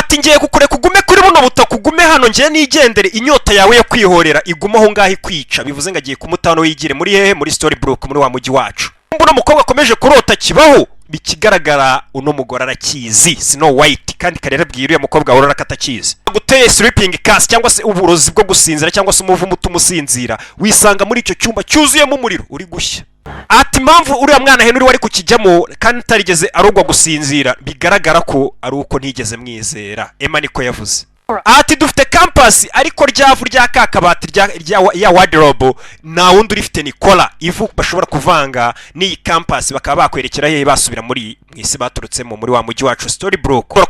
Ati: "Ngiye kukureka ugume kuri buno butaka, ugume hano, ngiye nigendere, inyota yawe yo kwihorera igume aho ngaho ikwica." Bivuze ngo agiye kumuta hano, yigire muri hehe? Muri Storybrooke, muri wa mujyi wacu. Uno mukobwa akomeje kurota kibaho. Bikigaragara uno mugore arakizi, Snow White, kandi kare yarabwiye uriya mukobwa Aurora ko atakizi. Guteye sleeping curse, cyangwa se uburozi bwo gusinzira, cyangwa se umuvumo utuma usinzira, wisanga muri icyo cyumba cyuzuyemo umuriro uri gushya. Ati: "Impamvu uriya mwana Henry wari kukijyamo kandi atarigeze arogwa gusinzira, bigaragara ko ari uko ntigeze mwizera." Emma niko yavuze. Ati: "Dufite compass, ariko ryavu rya ka kabati rya ya wardrobe nta wundi urifite, Nikora ivu bashobora kuvanga n'iyi compass bakaba bakwerekera hehe, basubira muri mu isi baturutsemo, muri wa mujyi wacu Storybrooke."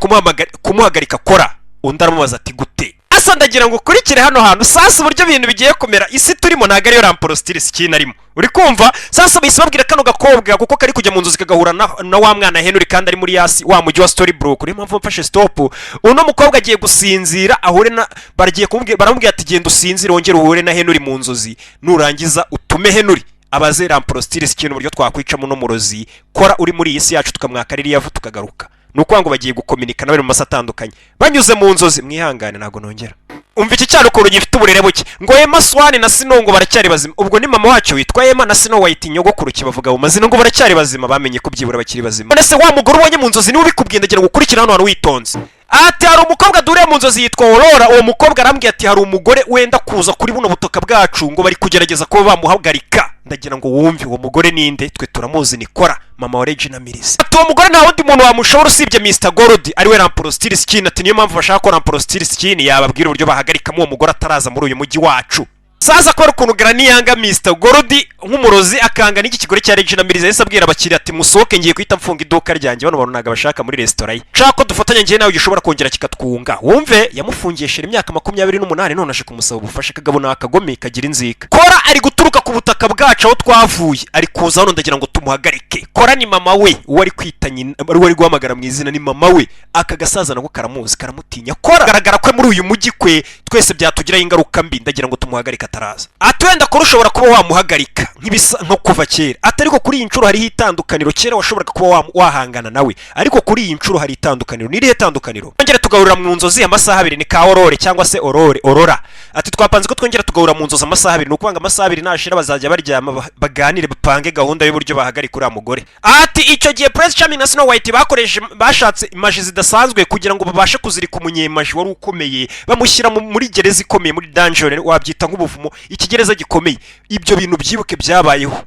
Kumuhagarika kora. Undi aramubaza ati: "Gute?" Asa ndagira ngo ukurikire hano hantu. Sasa uburyo ibintu bigiye kumera, isi turimo ntabwo ariyo Rumpelstiltskin arimo, uri kumva? Sasa bahise babwira kano gakobwa, kuko kari kujya mu nzu kagahura na wa mwana Henry, kandi ari muri yasi wa mujyi wa Storybrooke. Niyo mpamvu mfashe stop. Uno mukobwa agiye gusinzira ahure na, baragiye kumubwira, baramubwira ati: "Genda usinzire, wongere uhure na Henry mu nzozi, nurangiza utume Henry abaze Rumpelstiltskin uburyo twakwicamo uno murozi kora uri muri iyi si yacu, tukamwaka ririya vu tukagaruka." Ni ukuvuga ngo bagiye gukominika nawe mu masaha atandukanye banyuze mu nzozi. Mwihangane, ntabwo nongera. Umva iki cyana ukuntu gifite uburere buke. Ngo Emma Swan na Snow ngo baracyari bazima. Ubwo ni mama wacyo witwa Emma na Snow White, nyogokuru kibavuga mu mazina, ngo baracyari bazima, bamenye ko byibura bakiri bazima. None se wa mugore ubonye mu nzozi niwe ubikubwiye? Ndagira ngo ukurikire hano hantu witonze. Ati: "Hari umukobwa duhuriye mu nzozi yitwa Aurora. Uwo mukobwa arambwiye ati hari umugore wenda kuza kuri buno butaka bwacu, ngo bari kugerageza kuba bamuhagarika." Ndagira ngo wumve uwo mugore ninde. Twe turamuzi, Nikora, mama wa Regina Mills. Ati: "Uwo mugore nta wundi muntu wamushobora usibye Mr Gold, ariwe Rumpelstiltskin." Ati: "Niyo mpamvu bashaka ko Rumpelstiltskin yababwira uburyo bahagarikamo uwo mugore ataraza muri uyu mujyi wacu." Sasa kubera ukuntu Granny yanga Mr Gold nk'umurozi, akanga n'iki kigore cya Regina Mills, yahise abwira abakiriya ati: "Musohoke, ngiye guhita mfunga iduka ryanjye. Bano bantu ntabwo bashaka muri resitora ye. Nshaka ko dufatanya njyewe nawe, gishobora kongera kikatwunga." Wumve, yamufungiye shira imyaka 28, none aje kumusaba ubufasha. Kagabo ni akagome kagira inzika. Kora ari guturuka ku butaka bwacu aho twavuye, ari kuza hano, ndagira ngo tumuhagarike. Kora ni mama we, uwo ari kwita nyina, uwo ari guhamagara mu izina ni mama we. Aka gasaza nako karamuzi, karamutinya. Kora garagara ko muri uyu mujyi kwe twese byatugiraho ingaruka mbi, ndagira ngo tumuhagarike ataraza. Ati: "Wenda kora ushobora kuba wamuhagarika nk'ibisa nko kuva kera." Ati: "Ariko kuri iyi nshuro hariho itandukaniro. Kera washoboraga kuba wahangana nawe, ariko kuri iyi nshuro hari itandukaniro." Ni irihe tandukaniro? Twongere tugahurira mu nzozi amasaha 2. Ni ka Aurore cyangwa se Aurore, Aurora. Ati: "Twapanze ko twongera tugahura mu nzozi amasaha 2." Ni ukuvuga ngo amasaha 2 nashira bazajya baryama, baganire, bapange gahunda y'uburyo bahagarika uriya mugore. Ati: "Icyo gihe Prince Charming na Snow White bakoresheje, bashatse imaji zidasanzwe kugira ngo babashe kuzirika umunyemaji wari ukomeye, bamushyira muri gereza ikomeye, muri dungeon, wabyita nk'ubuvumo, ikigereza gikomeye." Ibyo bintu byibuke byabayeho.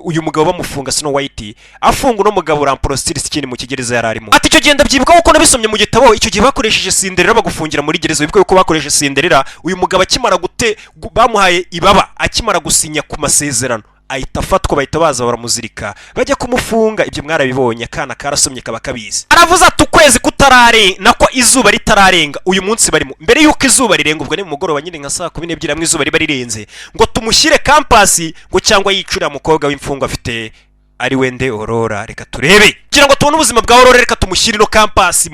Uyu mugabo bamufunga, Snow White afunga uno mugabo Rumpelstiltskin mu kigereza yari arimo. Ati: "Icyo gihe ndabyibuka kuko nabisomye mu gitabo. Icyo gihe bakoresheje Cinderella bagufungira muri gereza." Wibuke yuko bakoresheje Cinderella. Uyu mugabo akimara gute, bamuhaye ibaba, akimara gusinya ku masezerano ahita afatwa, bahita baza baramuzirika, bajya kumufunga. Ibyo mwarabibonye, akana karasomye kaba kabizi. Aravuze ati: "Ukwezi kutarare, nako izuba ritararenga, uyu munsi barimo, mbere y'uko izuba rirenga," ubwo ni mu mugoroba nyine nka saa 12 hamwe izuba riba rirenze, "ngo tumushyire compass, ngo cyangwa yicure mukobwa w'imfungwa afite, ari wende Aurora. Reka turebe, kugira ngo tubone ubuzima bwa Aurora, reka tumushyire ino compass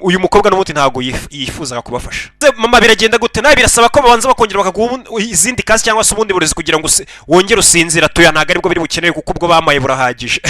uyu mukobwa n'ubundi ntabwo yifuzaga kubafasha." Mama, biragenda gute nawe? Birasaba ko babanza bakongera bakaguha izindi kasi cyangwa se ubundi burezi kugira ngo wongere usinzira. Tuya, ntabwo aribwo biri bukenewe kuko ubwo bamaye burahagije.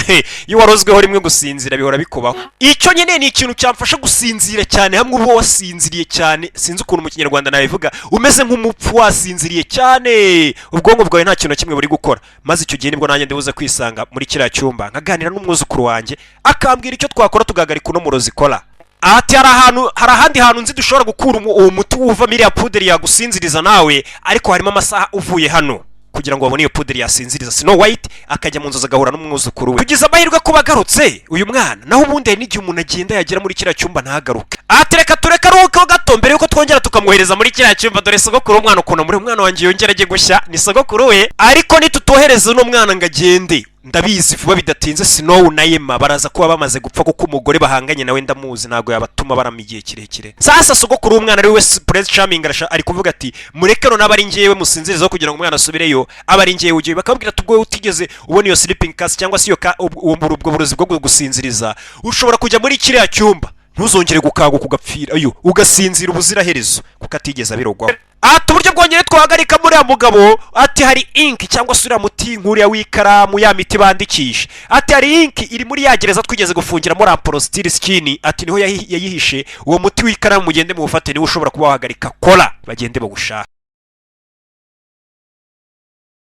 Iyo warozweho rimwe gusinzira bihora bikubaho. Icyo nyine ni ikintu cyamfasha gusinzira cyane, hamwe uba wasinziriye cyane, sinzi ukuntu mu Kinyarwanda nabivuga, umeze nk'umupfu, wasinziriye cyane, ubwonko bwawe nta kintu na kimwe buri gukora. Maze icyo gihe nibwo nanjye ndibuze kwisanga muri kiriya cyumba, nkaganira n'umwuzukuru wanjye, akambwira icyo twakora tugahagarika uno murozi kora. Ati: "Hari ahantu, hari ahandi hantu nzi dushobora gukura uwo muti wuvamo iriya puderi yagusinziriza nawe, ariko harimo amasaha uvuye hano kugira ngo babone iyo puderi yasinziriza." Snow White akajya mu nzozi agahura n'umwuzukuru we. Tugize amahirwe kuba agarutse uyu mwana, naho ubundi hari n'igihe umuntu agenda, yagera muri kiriya cyumba ntagaruke. Ati: "Reka tureke aruhukeho gato mbere yuko twongera tukamwohereza muri kiriya cyumba." Dore sogokuru w'umwana ukuntu muri umwana wanjye yongera ajye gushya, ni sogokuru we. Ariko nitutohereza uno mwana ngo agende, ndabizi vuba bidatinze Snow na Emma baraza kuba bamaze gupfa, kuko umugore bahanganye nawe ndamuzi, ntabwo yabatuma barama igihe kirekire. Sasa sogokuru w'umwana ari we Prince Charming ari kuvuga ati: "Mureke none abe ari njyewe musinzirizaho kugira ngo umwana asubireyo, abe ari njyewe ugiye." Bakabwira ati: "Ubwo utigeze ubona iyo sleeping curse cyangwa se iyo ubwo burozi bwo gusinziriza, ushobora kujya muri kiriya cyumba." Ntuzongere gukanguka ugapfira ayo, ugasinzira ubuziraherezo, kuko atigeze abirogwaho. Ati uburyo bwonyine twahagarika uriya mugabo, ati hari ink cyangwa se uriya muti nk'uriya w'ikaramu, ya miti bandikisha. Ati hari ink iri muri ya gereza twigeze gufungiramo Rumpelstiltskin. Ati niho yayihishe uwo muti w'ikaramu, mugende muwufate, niwo ushobora kuba wahagarika. Kora bagende bawushaka.